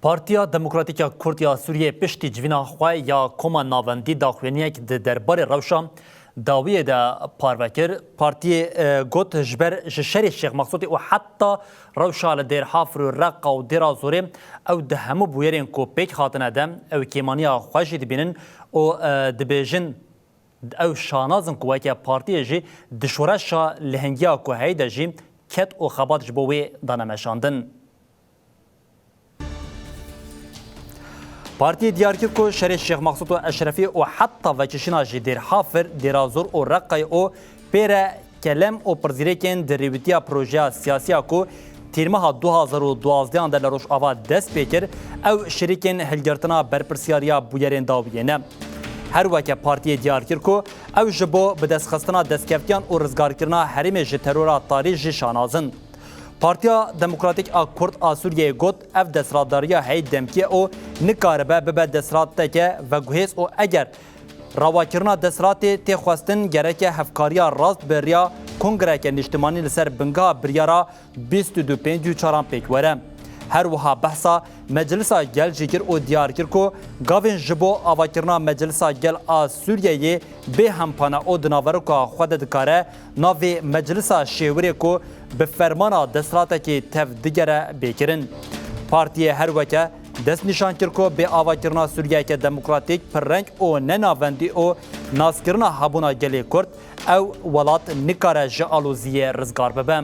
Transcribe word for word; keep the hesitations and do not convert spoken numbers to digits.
Partiya Demokratîk ya Kurd ya Sûriyê piştî civîna xwe ya koma navendî daxuyaniyek di derbarê rewşa dawiyê de parve kir. Partiyê, e, got, ji ber ji şerê Şêx Mexsûdê û heta rewşa li Dêrhafir û Reqa û Dêra Zorê ew di hemû bûyerên ku pêk hatine de ew kêmaniya xwe jî dibînin û, e, dibêjin, ew şanaz in ku weke partiyê jî di şoreşa lihingiya ku heyî de jî ket û xebat ji bo wê dane meşandin. Partiyê diyar kir ku şerê Şêx Mexsûd û Eşrefî û heta vekişîna jî Dêrhafir, Dêrazor û Reqayê û pê re kelem û pirzîrêkên di rêwîtiya projeya siyasî ya ku tîrmeha du hazar û duwazdeh de li Rojava dest pê kir, ew şirîkên hilgirtina berpirsiyariya bûyerên dawiyê ne. Her weke partiyê diyar kir ku ew ji bo bidestxistina destkeftiyan û rizgarkirina herêmê ji terora tarî jî şanaz in. Partiya Demokratîk a Kurd a Sûriyeyê got, ev desthilatdariya heyî demkî ye û nikaribe bibe desthilateke veguhêz û eger rawakirina desthilatê tê xwestin, gereke hevkariya rast bi riya kongreke niştimanî li ser bingeha biryara bîst û du pêncî û çaran pêk were. Her wiha behsa Meclisa Gel jî kir û diyar kir ku gavên ji bo avakirina Meclisa Gel a Sûriyeyê bê hempana û di naveroka xwe de dikare navê Meclisa Şêwirê ku bi fermana desthilatekî tev digere bê kirin. Partiyê her weke destnîşan kir ku bê avakirina Sûriyeyeke demokratîk, pirreng û nenavendî û naskirina hebûna gelê Kurd, ew welat nikare ji aloziyê rizgar bibe.